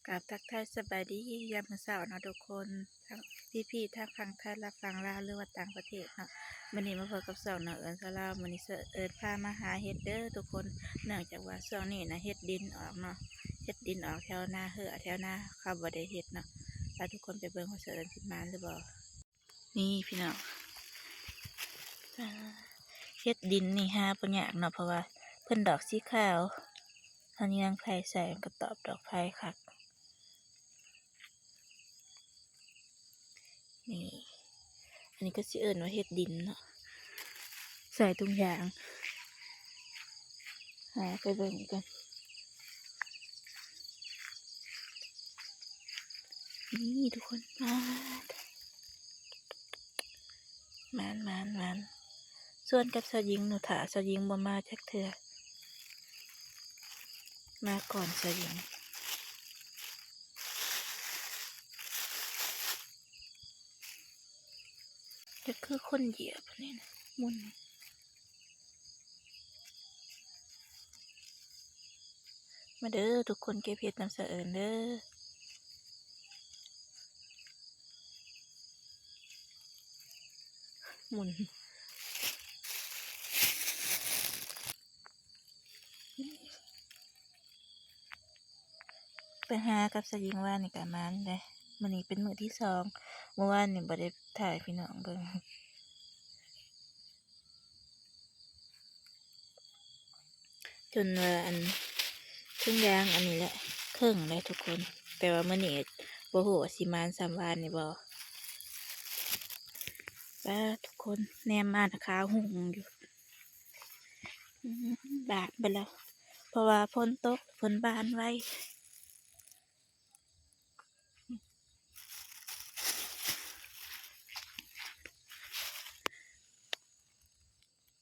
ກາບທັກທາຍສະບາຍດີຍາມມື້ເຊົ້າເນາະທຸກຄົນ ທັງພີ່ໆ ທັງຝັ່ງໄທ ແລະ ຝັ່ງລາວ ຫຼືວ່າຕ່າງປະເທດເນາະ. ມື້ນີ້ມາພົບກັບຊ່ອງນ້ອງເອີນສາວລາວ. ມື້ນີ້ສາວເອີນພາມາຫາເຫັດເດີທຸກຄົນ ເນື່ອງຈາກວ່າຊ່ວງນີ້ນະ ເຫັດດິນອອກເນາະ ເຫັດດິນອອກແຖວນາເຮືອ ແຖວນາເຂົາບໍ່ໄດ້ເຮັດເນາະ. ພາທຸກຄົນໄປເບິ່ງວ່າສາວເອີນຊິໝານຫຼືບໍ່. ນີ້ພີ່ນ້ອງ ອ່າ ເຫັດດິນນີ້ຫາບໍ່ຍາກເນາະ ເພາະວ່າເພິ່ນດອກສີຂາວ ເຮົາຍືງໄຟໃສ່ມັນກໍຕອບດອກໄຟຄັກ. ນີ້ ອັນນີ້ກໍຊິເອີ້ນວ່າເຫັດດິນເນາະ ໃສ່ທຸງຢາງ. ຫາໄປເບິ່ງກັນ. ນີ້ທຸກຄົນ ປາດ ໝານໆໆ. ຊວນກັບສາວຍິງເນາະ ຖ້າສາວຍິງບໍ່ມາຈັກເທື່ອ ມາກ່ອນສາວຍິງ. ກໍຄືຄົນຢຽບອັນນີ້ນະ ໝຸ່ນ. ມາເດີທຸກຄົນ ເກັບເຫັດນຳສາວເອີນເດີ. ໝຸ່ນ ໄປຫາກັບສາວຍິງວານນີ້ກະໝານເດ້. ມື້ນີ້ເປັນມື້ທີສອງ ມື້ວານນີ້ບໍ່ໄດ້ຖ່າຍໃຫ້ພີ່ນ້ອງເບິ່ງ ຈົນວ່າອັນ ເທິງຢາງອັນນີ້ແຫຼະ ເຄິ່ງແລ້ວທຸກຄົນ. ແຕ່ວ່າມື້ນີ້ບໍ່ຮູ້ວ່າຊິໝານສ່ຳວານນີ້ບໍ່. ປ້າ ທຸກຄົນ ແນມມານະ ຂາຫຸ່ງຢູ່ ອືມ ບານເບິດແລ້ວ ເພາະວ່າຝົນຕົກ ເພິ່ນບານໄວ.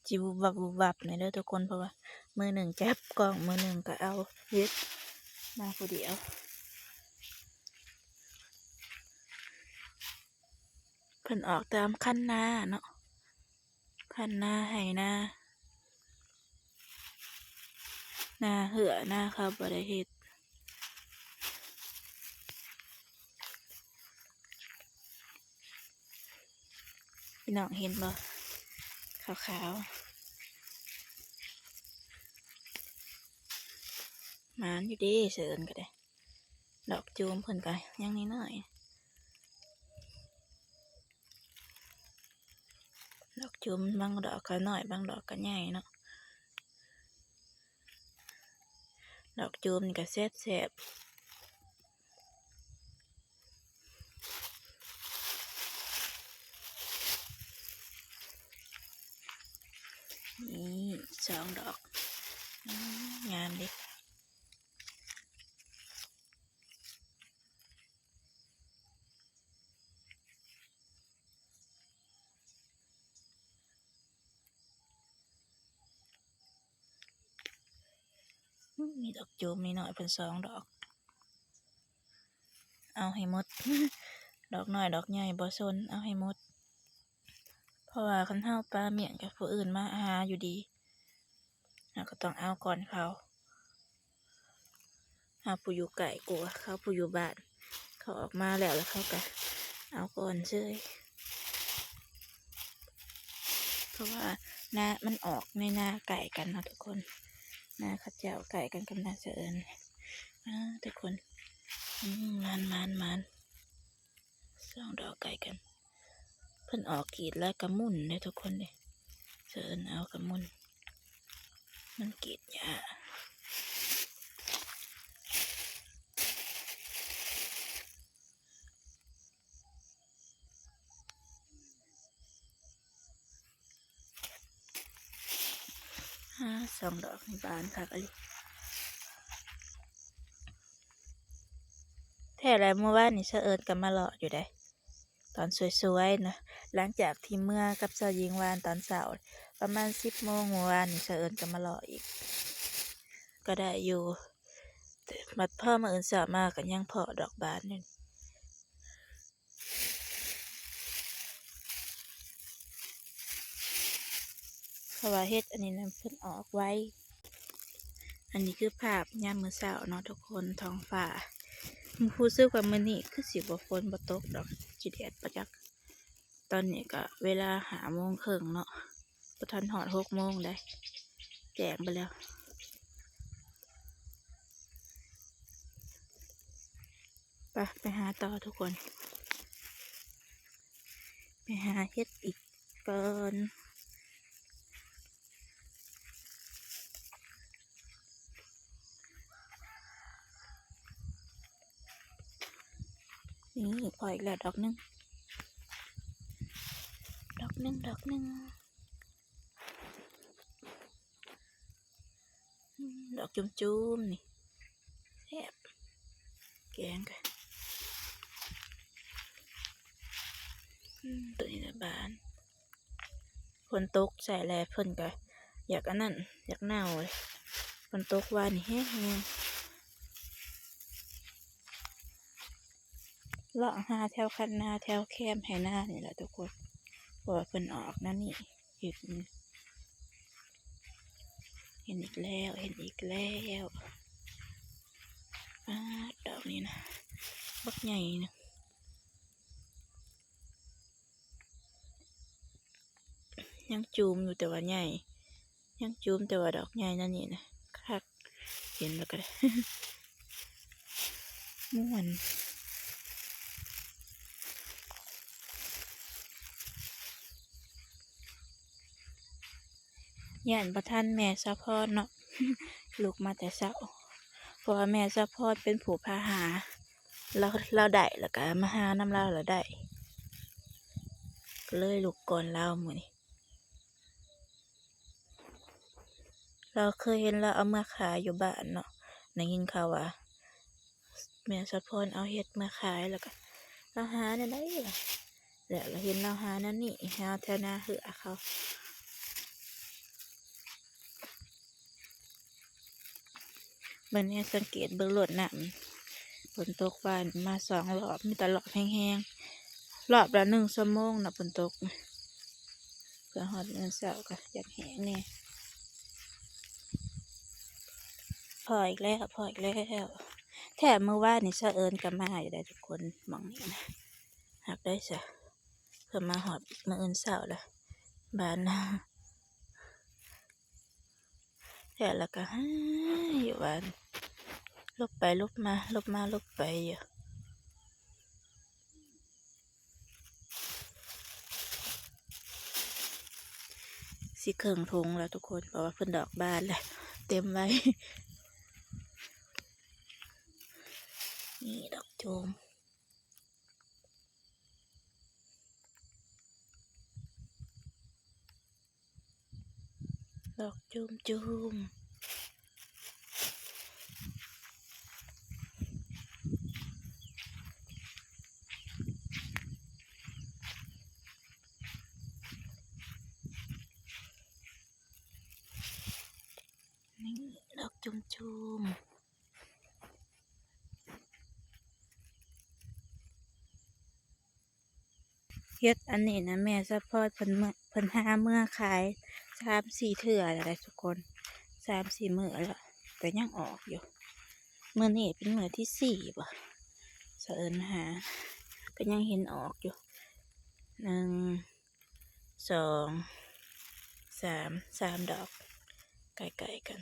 ຊິວຸບວັບວຸບວັບແດ່ເດີທຸກຄົນ ເພາະວ່າມືໜຶ່ງຈັບກ້ອງ ມືໜຶ່ງກໍເອົາເຫັດມາຜູ້ດຽວ. ເພິ່ນອອກຕາມຄັນນາເນາະ ຄັນນາໄຮ່ນາ ນາເຮືອນາເຂົາບໍ່ໄດ້ເຮັດ. ພີ່ນ້ອງເຫັນບໍ່ ຂາວໆ ໝານຢູ່ເດ້ ສາວເອີນກໍໄດ້. ດອກຈູມເພິ່ນກໍຍັງນ້ອຍໆ ດອກຈູມບາງດອກກໍນ້ອຍ ບາງດອກກໍໃຫຍ່ເນາະ. ດອກຈູມນີ້ກໍແຊບໆ. ນີ້ສອງດອກ ອືມ ງາມເດ. ອືມ ມີດອກຈູມນ້ອຍໆ ເພິ່ນສອງດອກ ເອົາໃຫ້ໝົດ ດອກນ້ອຍດອກໃຫຍ່ບໍ່ສົນ ເອົາໃຫ້ໝົດ. ເພາະວ່າຄັນເຮົາປະໝ້ຽງກັບຜູ້ອື່ນມາຫາຢູ່ດີ ເຮົາກໍຕ້ອງເອົາກ່ອນເຂົາ. ເຮົາຜູ້ຢູ່ໃກ້ກວ່າ ເຂົາຜູ້ຢູ່ບ້ານ ເຂົາອອກມາແລ້ວ ແລ້ວເຂົາກໍເອົາກ່ອນເຊີຍ. ເພາະວ່ານາ ມັນອອກໃນນາໃກ້ກັນເນາະທຸກຄົນ ນາເຂົາເຈົ້າໃກ້ກັນກັບນາສາວເອີນ. ອາ ທຸກຄົນ ອືມ ໝານໆໆ ສອງດອກໃກ້ກັນ ເພິ່ນອອກກີດແລ້ວກະໝຸ່ນເດ້ທຸກຄົນເດ້. ສາວເອີນເອົາກະໝຸ່ນ ມັນກີດຫຍ້າ. ອາ ສອງດອກນີ້ບານຄັກອີ່ຫຼີ. ແທ້ແລ້ວ ມື້ວານນີ້ສາວເອີນກໍມາເລາະຢູ່ເດ້ ຕອນສວຍໆນະ ຫຼັງຈາກທີ່ເມືອກັບສາວຍິງວານຕອນເຊົ້າ ປະມານສິບໂມງມື້ວານນີ້ ສາວເອີນກໍມາເລາະອີກ ກໍໄດ້ຢູ່. ບັດພໍມື້ອື່ນເຊົ້າມາກໍຍັງເພາະດອກບານຢູ່. ເພາະວ່າເຫັດອັນນີ້ນະ ເພິ່ນອອກໄວ. ອັນນີ້ຄືພາບຍາມມື້ເຊົ້າເນາະທຸກຄົນ ທ້ອງຟ້າ ຮູ້ສຶກວ່າມື້ນີ້ຄືຊິບໍ່ຝົນບໍ່ຕົກດອກ ຊິແດດບໍ່ຈັກ. ຕອນນີ້ກະເວລາຫ້າໂມງເຄິ່ງເນາະ ບໍ່ທັນຮອດຫົກໂມງໃດ ແຈ້ງໄປແລ້ວ. ໄປ ໄປຫາຕໍ່ທຸກຄົນ ໄປຫາເຫັດອີກກ່ອນ. ນີ້ພໍ້ອີກແລ້ວດອກໜຶ່ງ ດອກໜຶ່ງ ດອກໜຶ່ງ. ອືມ ດອກຈຸ້ມໆ ນີ້ ແຊບ ແກງກະ ອືມ ໂຕນີ້ລະບານ. ຝົນຕົກໃສ່ແລ້ວເພິ່ນກະຢາກອັນນັ້ນ ຢາກເນົ່າເລີຍ. ຝົນຕົກວານນີ້ແຮງໆ. ເລາະຫາແຖວຄັນນາ ແຖວແຄມໄຮ່ນານີ້ແຫຼະທຸກຄົນ ເພາະວ່າເພິ່ນອອກແນວນີ້ ເຫັດ ເຫັນອີກແລ້ວ ເຫັນອີກແລ້ວ. ປາດ ດອກນີ້ນະ ບັກໃຫຍ່ນະ. ຍັງຈູມຢູ່ແຕ່ວ່າໃຫຍ່ ຍັງຈູມແຕ່ວ່າດອກໃຫຍ່ນັ້ນນີ້ນະ ຄັກ ເຫັນແລ້ວກະໄດ້ ມ່ວນ. ຢ້ານບໍ່ທັນແມ່ສາວພອນເນາະ ລຸກມາແຕ່ເຊົ້າ ເພາະວ່າແມ່ສາວພອນເປັນຜູ້ພາຫາ ລາວ ລາວໄດ້ ແລ້ວກະມາຫານຳລາວລະໄດ້ ກະເລີຍລຸກກ່ອນລາວມື້ນີ້. ລາວເຄີຍເຫັນລາວເອົາເມືອຂາຍຢູ່ບ້ານເນາະ ໄດ້ຍິນຂ່າວວ່າ ແມ່ສາວພອນເອົາເຫັດມາຂາຍ ແລ້ວກະລາວຫາແນວໃດ ແລ້ວລາວເຫັນລາວຫາແນວນີ້ ຫາແຖວໜ້າເຮືອເຂົາ. ບາດນີ້ສັງເກດເບິ່ງໂລດນ້ຳ ຝົນຕົກວານມາສອງລອບ ມີແຕ່ລອບແຮງໆ ລອບລະໜຶ່ງຊົ່ວໂມງເນາະ ຝົນຕົກ ເພື່ອຮອດມື້ເຊົ້າກະຢາກແຫ້ງແດ່. ພໍ້ອີກແລ້ວ ພໍ້ອີກແລ້ວ ແທ້ມື້ວານນີ້ສາວເອີນກະມາຢູ່ໃດ໋ທຸກຄົນ ໝ່ອງນີ້ນະ ຫາກໄດ້ຊະ ເພິ່ນມາຮອດມື້ອື່ນເຊົ້າລະ ບານນະ ແລ້ວລະກະຫາຢູ່ບ້ານ ຫຼົບໄປຫຼົບມາ ຫຼົບມາຫຼົບໄປຢູ່. ຊິເຄິ່ງຖົງແລ້ວທຸກຄົນ ເພາະວ່າເພິ່ນດອກບານແລ້ວ ເຕັມໄວ້. ນີ້ດອກໂຈມ ດອກຈູມໆ ນີ້ ດອກຈູມໆ. ເຫັດອັນນີ້ນະ ແມ່ສາວພອນເພິ່ນເມືອ ເພິ່ນຫາເມືອຂາຍສາມສີ່ເທື່ອແລ້ວແຫຼະທຸກຄົນ ສາມສີ່ມື້ແລ້ວ ກະຍັງອອກຢູ່. ມື້ນີ້ເປັນມື້ທີສີ່ບໍ ສາວເອີນມາຫາ ກະຍັງເຫັນອອກຢູ່ ໜຶ່ງ ສອງ ສາມ ສາມດອກ ໃກ້ໆກັນ.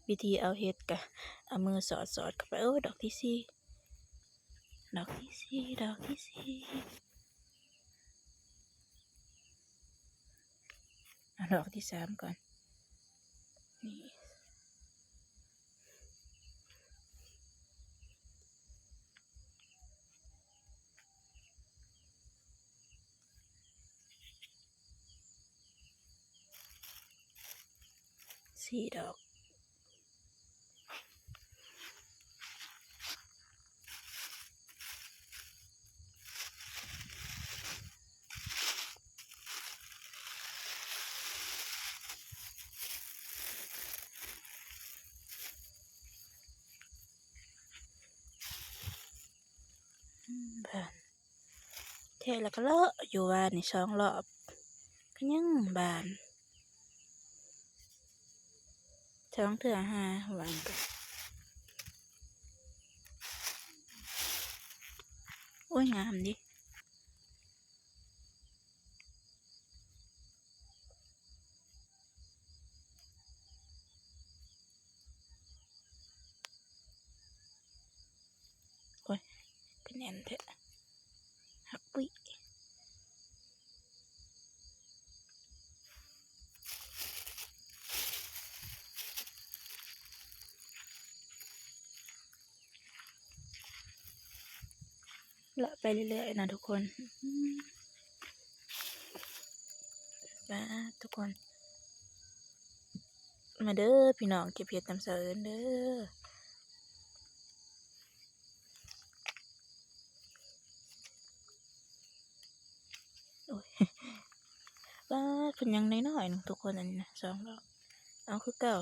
ວິທີເອົາເຫັດກະເອົາມືສອດໆເຂົ້າໄປ. ໂອ້ ດອກທີສີ່ ດອກທີສີ່ ດອກທີສີ່ ເອົາດອກທີສາມກ່ອນ ນີ້. ສີ່ດອກ. ບານ ແທ້ລະກະເລາະຢູ່ວ່ານີ້ສອງລອບ ກະຍັງບານ. ສອງເທື່ອຫາຫວ່າງ. ໂອ້ຍ ງາມເດ. ໂອ້ຍ ຄືແໜ້ນແທ້ ຮັກປຸ້ຍ. ເລາະໄປເລື້ອຍໆນະທຸກຄົນ. ມາທຸກຄົນ ມາເດີພີ່ນ້ອງ ເກັບເຫັດນຳສາວເອີນເດີ. ໂອ້ຍ ປາດ ເພິ່ນຍັງນ້ອຍໆໜຶ່ງທຸກຄົນ ອັນນີ້ນະ ສອງດອກ ເອົາຄືເກົ່າ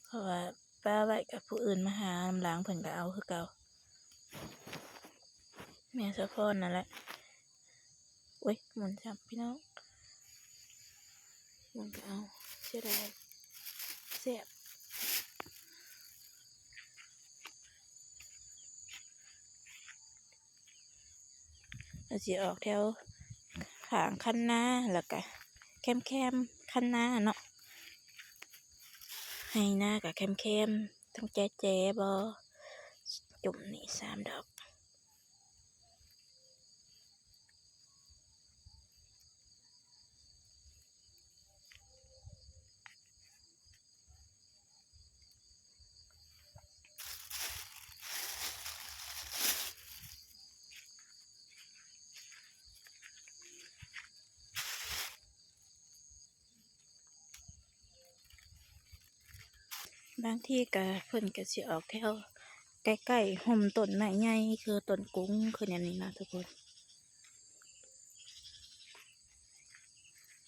ເພາະວ່າປະໄວ້ກັບຜູ້ອື່ນມາຫານຳຫຼັງ ເພິ່ນກໍເອົາຄືເກົ່າ ແມ່ສາວພອນນັ້ນແຫຼະ. ໂອ້ຍ ໝຸນຊ້ຳພີ່ນ້ອງ ໝຸນກໍເອົາ ເສຍດາຍ ແຊບ. ກໍຊິອອກແຖວຂ້າງຄັນນາ ແລ້ວກະແຄມໆຄັນນາເນາະ ໄຮ່ນາກະແຄມໆ ທັງແຈໆບໍ່ ຈຸ້ມນີ້ສາມດອກ. ບາງທີກະ ເພິ່ນກະຊິອອກແຖວໃກ້ໆຮົ່ມຕົ້ນໄມ້ໃຫຍ່ ຄືຕົ້ນກຸງ ຄືແນວນີ້ເນາະທຸກຄົນ.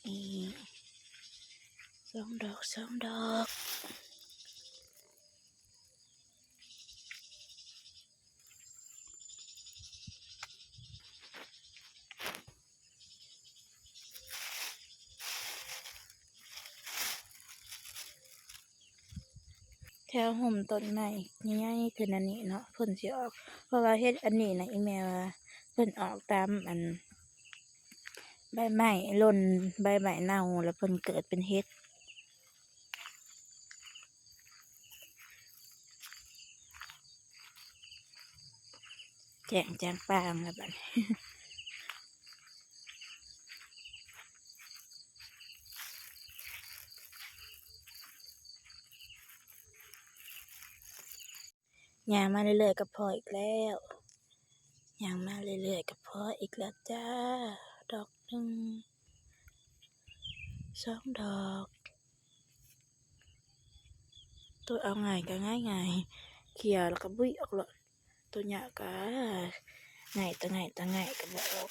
ນີ້ ສອງດອກ ສອງດອກ. ແຖວຮົ່ມຕົ້ນໄມ້ໃຫຍ່ໆຂຶ້ນອັນນີ້ເນາະ ເພິ່ນຊິອອກ ເພາະວ່າເຫັດອັນນີ້ນະ ອີ່ແມ່ວ່າເພິ່ນອອກຕາມອັນ ໃບໄມ້ຫຼົ່ນ ໃບໄມ້ເນົ່າ ແລ້ວເພິ່ນເກີດເປັນເຫັດ. ແຈ້ງຈາງປ່າງແລ້ວບັດນີ້ ຍ່າງມາເລື້ອຍໆກໍພໍ້ອີກແລ້ວ ຍ່າງມາເລື້ອຍໆກໍພໍ້ອີກແລ້ວຈ້າ ດອກໜຶ່ງ ສອງດອກ. ໂຕເອົາງ່າຍກໍງ່າຍໆ ເຂົ້າແລ້ວກໍບຸ້ຍອອກໂລດ ໂຕຍາກກໍງ່າຍ ຕາງ່າຍ ຕາງ່າຍກໍບໍ່ອອກ.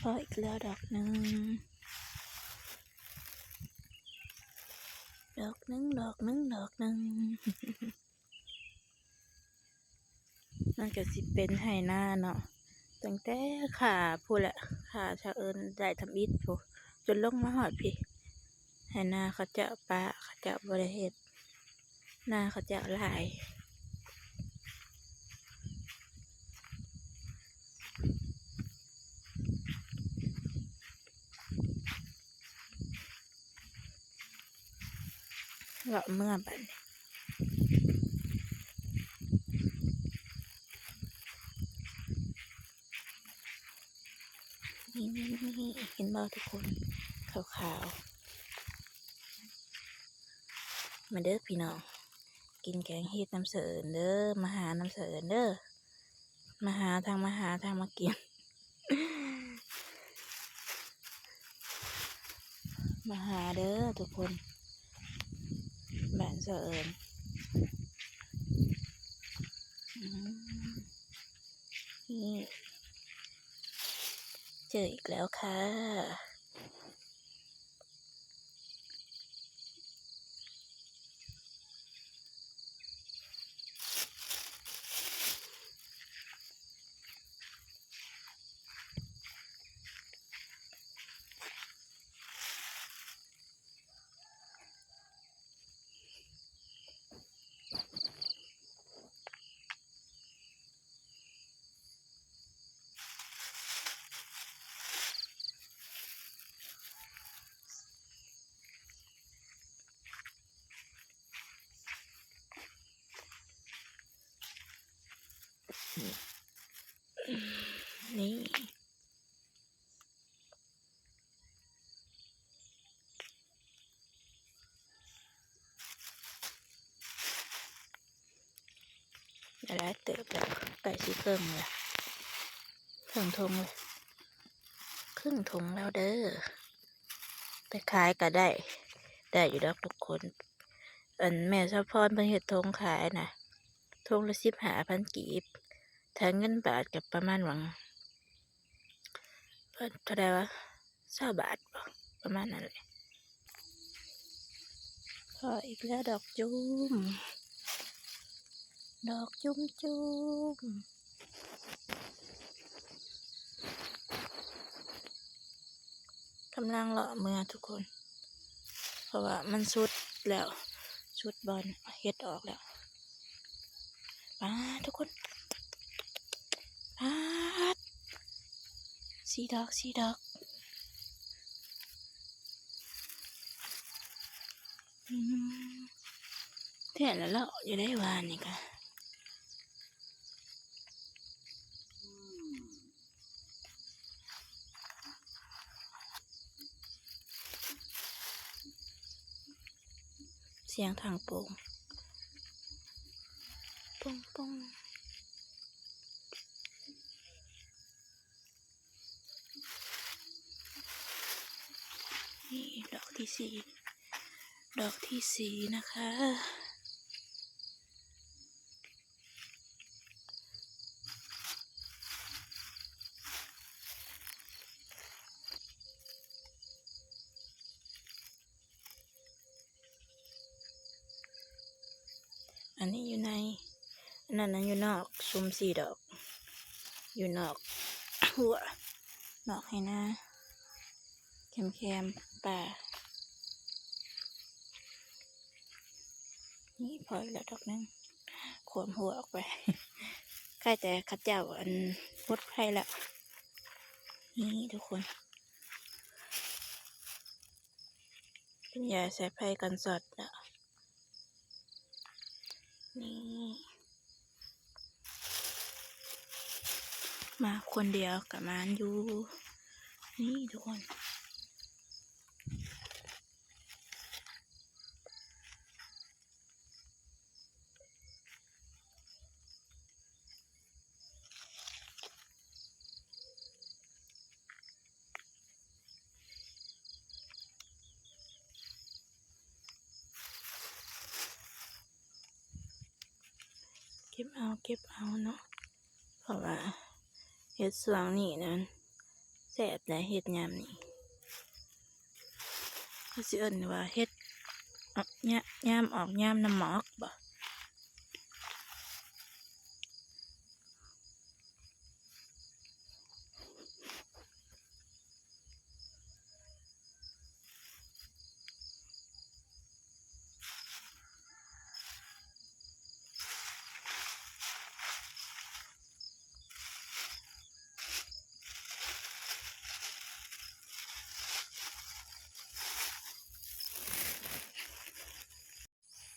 ພໍ້ອີກແລ້ວດອກໜຶ່ງ ດອກໜຶ່ງ ດອກໜຶ່ງ ດອກໜຶ່ງ. ມັນກໍຊິເປັນໄຮ່ນາເນາະ ຕັ້ງແຕ່ຂ້າພຸ້ນແຫຼະ ຂ້າຊາວເອີນໄດ້ທຳອິດພຸ້ນ ຈົນລົງມາຮອດພີ້ ໄຮ່ນາເຂົາເຈົ້າປະ ເຂົາເຈົ້າບໍ່ໄດ້ເຮັດ ນາເຂົາເຈົ້າຫຼາຍ. ເລາະເມືອບາດນີ້ ນີ້ໆໆ ເຫັນບໍ່ທຸກຄົນ ຂາວໆ. ມາເດີພີ່ນ້ອງ ກິນແກງເຫັດນຳສາວເອີນເດີ ມາຫານຳສາວເອີນເດີ ມາຫາ ທັງມາຫາ ທັງມາກິນ ມາຫາເດີທຸກຄົນ ບ້ານສາວເອີນ. ອືມ ນີ້ ເຈີອີກແລ້ວຄ່ະ. ນີ້ ຫຼາຍເຕີບແລ້ວ ໃກ້ຊິເຄິ່ງແລ້ວ ເຄິ່ງຖົງແລ້ວ ເຄິ່ງຖົງແລ້ວເດີ. ໄປຂາຍກໍໄດ້ ໄດ້ຢູ່ດອກທຸກຄົນ. ອັນແມ່ສາວພອນເພິ່ນເຮັດຖົງຂາຍນະ ຖົງລະສິບຫ້າພັນກີບ ຖ້າເງິນບາດກໍປະມານຫວ່າງ ເທົ່າໃດວະ ຊາວບາດບໍ ປະມານນັ້ນແຫຼະ. ພໍອີກແລ້ວ ດອກຈຸ້ມ ດອກຈຸ້ມໆ ກຳລັງເລາະເມືອທຸກຄົນ ເພາະວ່າມັນສຸດແລ້ວ ສຸດບ່ອນເຫັດອອກແລ້ວ. ປາດ ທຸກຄົນ ປາດ ສີ່ດອກ ສີ່ດອກ ອືມ ແທ້ແລ້ວ ເລາະຢູ່ໃດວານນີ້ກະ. ສຽງຖັງໂປ່ງ ໂປ່ງໆ. ນີ້ດອກທີສີ່ ດອກທີສີ່ນະຄະ. ອັນນີ້ຢູ່ໃນ ອັນນັ້ນນະຢູ່ນອກ ຊຸມສີ່ດອກ ຢູ່ນອກຮົ້ວ ນອກໄຮ່ນາ ແຄມໆປ່າ. ນີ້ພໍອີກແລ້ວດອກໜຶ່ງ ຂວາມຫົວອອກໄປ ໃກ້ແຕ່ເຂົາເຈົ້າ ອັນ ປົດໄຟແລ້ວ. ນີ້ທຸກຄົນ ເປັນຢາໃສ່ໄຟກັນຊັອດແລ້ວ. ນີ້ ມາຄົນດຽວກະໝານຢູ່. ນີ້ທຸກຄົນ ເກັບເອົາ ເກັບເອົາເນາະ ເພາະວ່າເຫັດຊ່ວງນີ້ນັ້ນແຊບໄດ໋ ເຫັດຍາມນີ້ ເຂົາຊິເອີ້ນວ່າເຫັດ ຍາມ ຍາມອອກ ຍາມນ້ຳໝອກບໍ.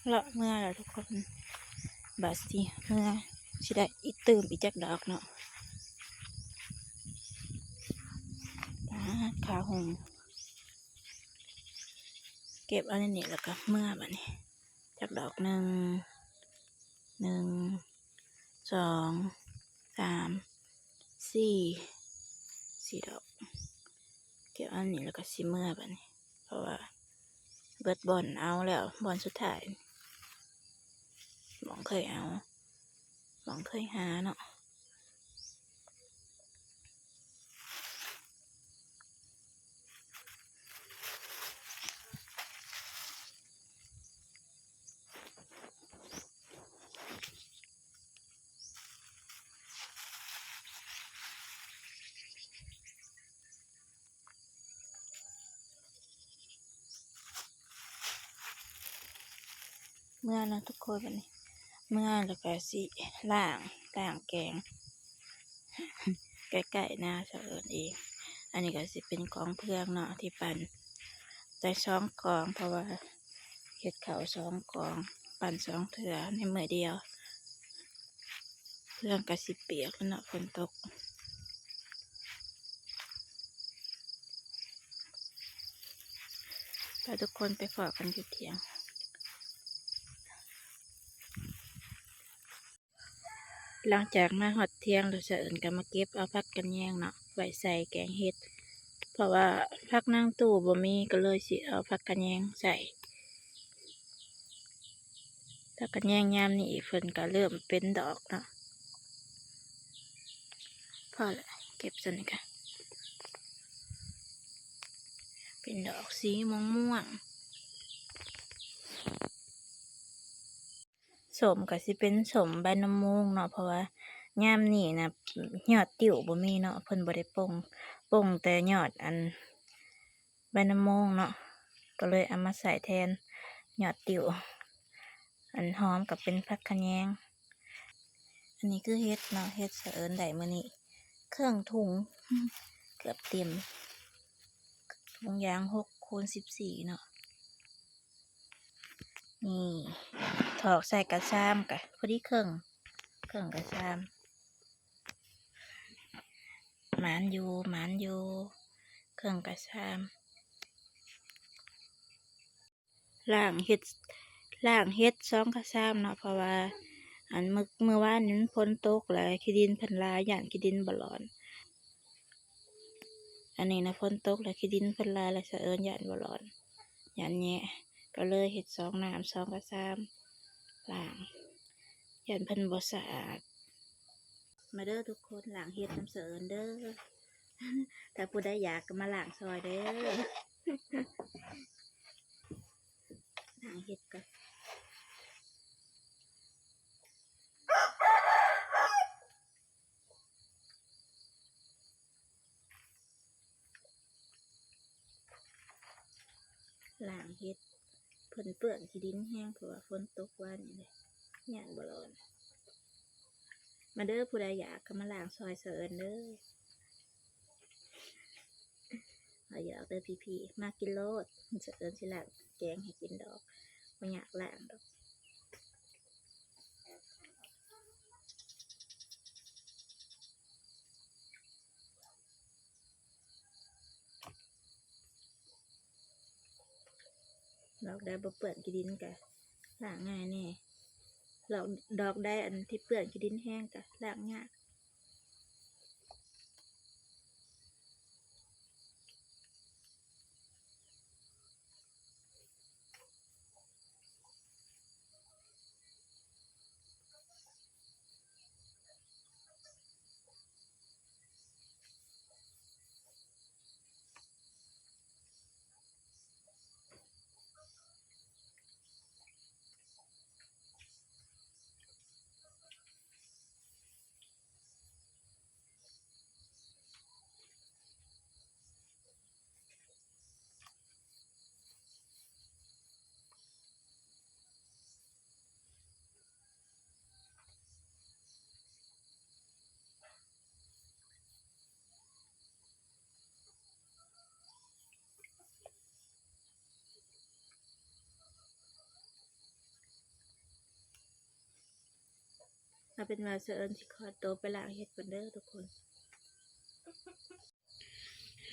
ເລາະເມືອແລ້ວທຸກຄົນ ບາດຊິເມືອ ຊິໄດ້ອີກຕື່ມອີກຈັກດອກເນາະ. ປາດ ຂາຫຸ່ງ ເກັບເອົາໃນນີ້ແລ້ວກໍເມືອບາດນີ້ ຈັກດອກ ໜຶ່ງ ໜຶ່ງ ສອງ ສາມ ສີ່ ສີ່ດອກ ເກັບອັນນີ້ແລ້ວກໍຊິເມືອບາດນີ້ ເພາະວ່າເບິດບ່ອນເອົາແລ້ວ ບ່ອນສຸດທ້າຍ ໝ່ອງເຄີຍເອົາ ໝ່ອງເຄີຍຫາເນາະ. ເມືອແລ້ວທຸກຄົນ ບາດນີ້ເມືອແລ້ວກໍຊິລ້າງ ລ້າງແກງ ໃກ້ໆນາສາວເອິນເອງ. ອັນນີ້ກໍຊິເປັນຂອງເຜືອກເນາະ ທີ່ປັ່ນໄດ້ສອງກອງ ເພາະວ່າເຮັດເຂົ້າສອງກອງ ປັ່ນສອງເທື່ອໃນມື້ດຽວ. ເຄື່ອງກໍຊິປຽກແລ້ວເນາະ ຝົນຕົກ. ໄປ ທຸກຄົນໄປພໍ້ກັນຢູ່ຖຽງ. ຫຼັງຈາກມາຮອດຖຽງແລ້ວ ສະເອີນກໍມາເກັບເອົາຜັກຂະແຍງເນາະ ໄວ້ໃສ່ແກງເຫັດ ເພາະວ່າຜັກນາງຕູ້ບໍ່ມີ ກໍເລີຍຊິເອົາຜັກຂະແຍງໃສ່. ຜັກຂະແຍງຍາມນີ້ເພິ່ນກໍເລີ່ມເປັນດອກເນາະ. ພໍແລ້ວ ເກັບສ່ຳນີ້ກະ ເປັນດອກສີມ່ວງໆ. ສົ້ມກໍຊິເປັນສົ້ມໃບນຳໂມງເນາະ ເພາະວ່າຍາມນີ້ນະ ຍອດຕິ້ວບໍ່ມີເນາະ ເພິ່ນບໍ່ໄດ້ປົ່ງ ປົ່ງແຕ່ຍອດອັນໃບນຳໂມງເນາະ ກໍເລີຍເອົາມາໃສ່ແທນຍອດຕິ້ວ. ອັນຫອມກໍເປັນຜັກຂະແຍງ. ອັນນີ້ຄືເຫັດເນາະ ເຫັດສະເອີນໄດ້ມື້ນີ້ເຄິ່ງຖົງ ເກືອບເຕັມ ຖົງຢາງຫົກຄູນສິບສີ່ເນາະ. ນີ້ຖອກໃສ່ກະຊາມກະພໍດີເຄິ່ງ ເຄິ່ງກະຊາມ. ໝານຢູ່ ໝານຢູ່ ເຄິ່ງກະຊາມ. ລ້າງເຫັດ ລ້າງເຫັດສອງກະຊາມເນາະ ເພາະວ່າອັນມື້ ມື້ວານນີ້ມັນຝົນຕົກ ແລ້ວຂີ້ດິນເພິ່ນຫຼາຍ ຢ້ານຂີ້ດິນບໍ່ຫຼອນ. ອັນນີ້ນະ ຝົນຕົກແລ້ວຂີ້ດິນເພິ່ນຫຼາຍ ແລ້ວສະເອີນຢ້ານບໍ່ຫຼອນ ຢ້ານແຍະ ກໍເລີຍເຮັດສອງນ້ຳ ສອງກະຊາມ ລ້າງ ຢ້ານເພິ່ນບໍ່ສະອາດ. ມາເດີທຸກຄົນ ລ້າງເຫັດນຳສະເອີນເດີ ຖ້າຜູ້ໃດຢາກກໍມາລ້າງຊ່ອຍເດີ. ລ້າງເຫັດກ່ອນ. ລ້າງເຫັດ ເພິ່ນເປື້ອນຂີ້ດິນແຮງ ເພາະວ່າຝົນຕົກວານນີ້ເດ້ ຢ້ານບໍ່ລອດ. ມາເດີ ຜູ້ໃດຢາກກໍມາລ້າງຊ່ອຍສະເອີນເດີ. ບໍ່ຢາກເດີພີ່ໆ ມາກິນໂລດ ສະເອີນຊິລ້າງແກງໃຫ້ກິນດອກ ບໍ່ຍາກລ້າງດອກ. ດອກໃດບໍ່ເປື້ອນຂີ້ດິນກະລ້າງງ່າຍແດ່ ດອກ ດອກໃດອັນທີ່ເປື້ອນຂີ້ດິນແຮງກະລ້າງຍາກ. ເອົາເປັນວ່າສະເອີນຊິຂໍໂຕໄປລ້າງເຫັດກ່ອນເດີທຸກຄົນ.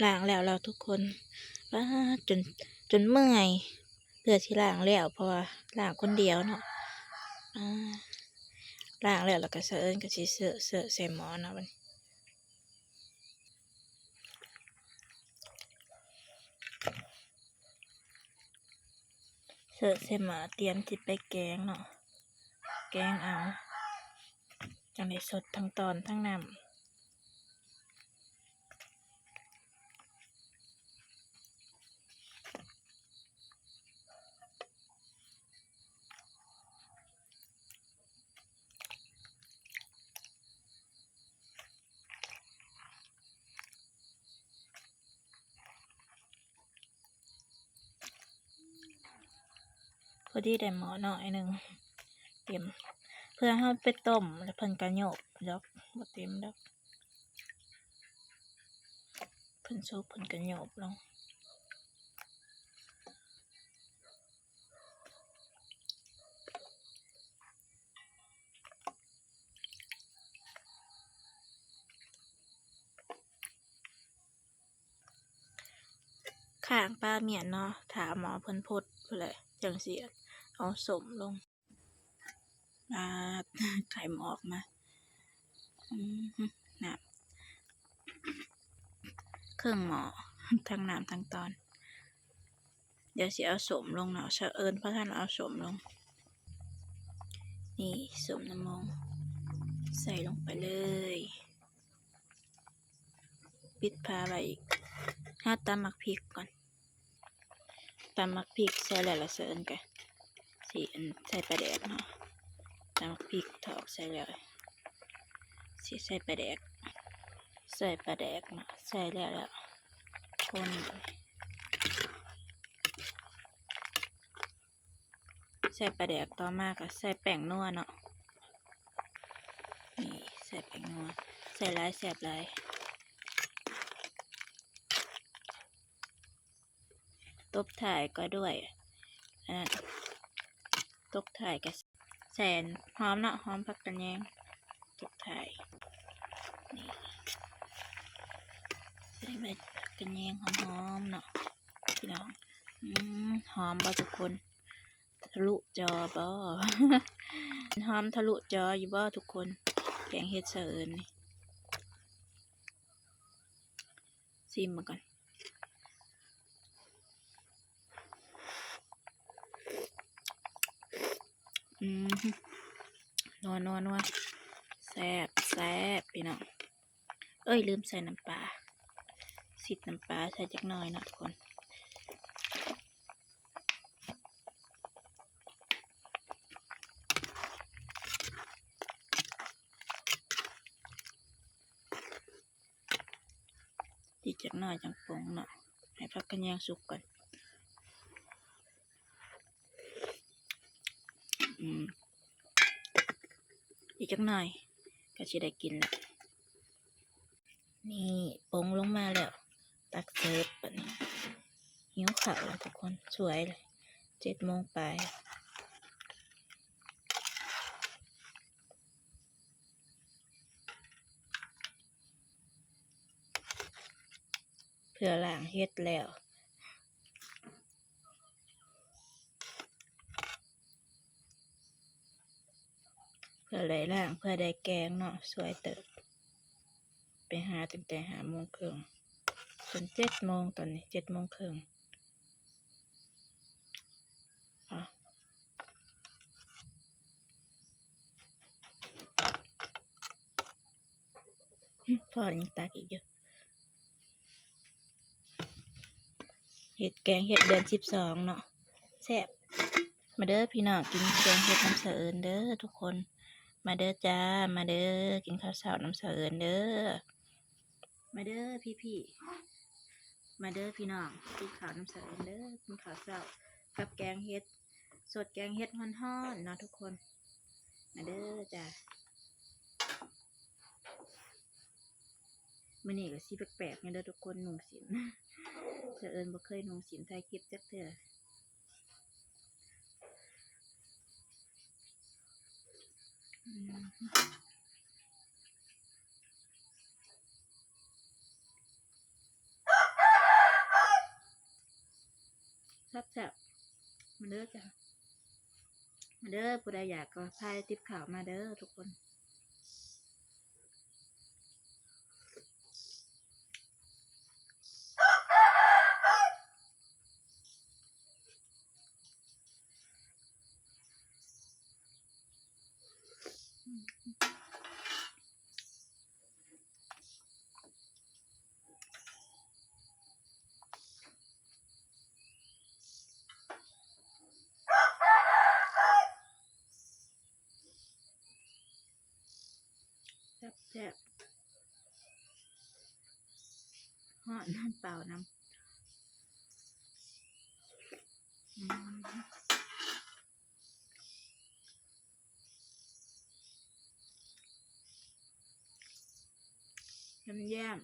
ລ້າງແລ້ວ ແລ້ວທຸກຄົນ ປາດ ຈົນ ຈົນເມື່ອຍ ເພື່ອຊິລ້າງແລ້ວ ເພາະວ່າລ້າງຄົນດຽວເນາະ. ອາ ລ້າງແລ້ວ ແລ້ວກໍສະເອີນກໍຊິເຊາະ ເຊາະໃສ່ໝໍ້ເນາະບັດນີ້. ເຊາະໃສ່ໝໍ້ ຕຽມຊິໄປແກງເນາະ ແກງເອົາ ຈັ່ງໄດ້ສົດທັງຕອນທັງນ້ຳ. ພໍດີໄດ້ໝໍ້ໜ້ອຍໜຶ່ງ ເຕັມ ເພື່ອເຮົາໄປຕົ້ມ ແລ້ວເພິ່ນກະໂຍບດອກ ບໍ່ເຕັມດອກ ເພິ່ນສຸກເພິ່ນກະໂຍບລົງ. ເ ກ້າງປາໝ້ຽນເນາະ ຖ້າໝໍ້ເພິ່ນພົດພຸ້ນແຫຼະ ຈັ່ງຊິເອົາສົ້ມລົງ. ປາດ ໄຂ່ມັນອອກມາ ອືມ ນ້ຳ ເຄິ່ງໝໍ້ ທັງນ້ຳທັງຕອນ. ດຽວຊິເອົາສົ້ມລົງເນາະ ສະເອີນບໍ່ທັນເອົາສົ້ມລົງ. ນີ້ ສົ້ມນ້ຳມົງ ໃສ່ລົງໄປເລີຍ ປິດຝາໄວ້ອີກ. ເຮົາຕຳໝາກພິກກ່ອນ ຕຳໝາກພິກໃສ່ແລ້ວ ລະສະເອີນກະຊິອັນ ໃສ່ປາແດກເນາະ. ຕຳໝາກພິກຖອກໃສ່ແລ້ວ ຊິໃສ່ປາແດກ ໃສ່ປາແດກເນາະ ໃສ່ແລ້ວ ແລ້ວຄົນ ໃສ່ປາແດກ ຕໍ່ມາກໍໃສ່ແປ້ງນົວເນາະ. ນີ້ ໃສ່ແປ້ງນົວ ໃສ່ຫຼາຍແຊບຫຼາຍ. ຕົບທ້າຍກໍດ້ວຍ ອັນນັ້ນ ຕົບທ້າຍກໍ ໃສ່ຫອມເນາະ ຫອມ ຜັກກະແຍງ ຕົບທ້າຍ. ນີ້ ໃສ່ໃບຜັກກະແຍງຫອມໆເນາະ ພີ່ນ້ອງ. ອືມ ຫອມບໍ່ທຸກຄົນ? ທະລຸຈໍບໍ່? ຫອມທະລຸຈໍຢູ່ບໍ່ທຸກຄົນ? ແກງເຫັດສະເອີນນີ້ ຊີມເບິ່ງກ່ອນ. ອືມ ນົວໆໆ ແຊບໆ ພີ່ນ້ອງ. ເອີຍ ລືມໃສ່ນ້ຳປາ ຊິດນ້ຳປາໃສ່ຈັກໜ້ອຍເນາະທຸກຄົນ. ອີກຈັກໜ້ອຍຈັ່ງປົງເນາະ ໃຫ້ຜັກກະແຍງສຸກກ່ອນ. ອືມ ອີກຈັກໜ້ອຍກໍຊິໄດ້ກິນລະ. ນີ້ ປົງລົງມາແລ້ວ ຕັກເສີບບາດນີ້. ຫິວເຂົ້າແລ້ວທຸກຄົນ ສວຍເລີຍ ເຈັດໂມງປາຍ. ເພື່ອລ້າງເຫັດແລ້ວ ເພື່ອໄດ້ລ້າງ ເພື່ອໄດ້ແກງເນາະ ສວຍເຕີບ. ໄປຫາຕັ້ງແຕ່ຫ້າໂມງເຄິ່ງ ຈົນເຈັດໂມງ ຕອນນີ້ເຈັດໂມງເຄິ່ງ. ພໍ່ຍັງຕັກອີກຢູ່. ເຮັດແກງເຫັດເດືອນສິບສອງເນາະ ແຊບ. ມາເດີພີ່ນ້ອງ ກິນແກງເຫັດນຳສາວເອີນເດີທຸກຄົນ. ມາເດີຈ້າ ມາເດີ ກິນເຂົ້າເຊົ້ານຳສາວເອີນເດີ. ມາເດີພີ່ໆ ມາເດີພີ່ນ້ອງ ກິນເຂົ້ານຳສາວເອີນເດີ. ກິນເຂົ້າເຊົ້າກັບແກງເຫັດ ສົດແກງເຫັດຮ້ອນໆເນາະທຸກຄົນ. ມາເດີຈ້າ. ມື້ນີ້ກໍຊິແປກໆຢູ່ເດີທຸກຄົນ ນຸ່ງສິ້ນ ສາວເອີນບໍ່ເຄີຍນຸ່ງສິ້ນ ຖ່າຍຄລິບຈັກເທື່ອ. ອືມ ແຊບໆ ມາເດີຈ້າ ມາເດີ ຜູ້ໃດຢາກກໍພາຕິບເຂົ້າມາເດີທຸກຄົນ. ແຊບໆ ຮ້ອນນຳ ເປົ່ານຳ. ອືມ ແຮມແຍ້ມ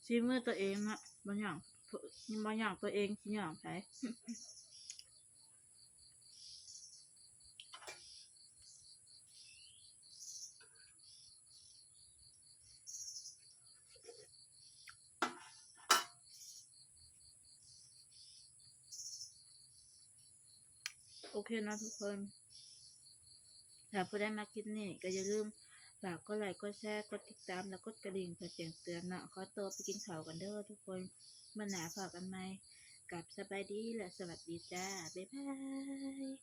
ສີມືຕົວເອງເນາະ ບໍ່ຍ້ອງ ບໍ່ຍ້ອງຕົວເອງ ຊິຍ້ອງໃຜ? ແ เคเนาะทุกคน ถ้าผู้ใดมักคลิปนี้ก็อย่าลืมฝากกดไลค์ กดแชร์ กดติดตาม และกดกระดิ่งเพื่อแจ้งเตือนเนาะ ขอตัวไปกินข้าวกันเด้อทุกคน มื้อหน้าพ้อกันใหม่ กับสบายดีและสวัสดีจ้า บ๊ายบาย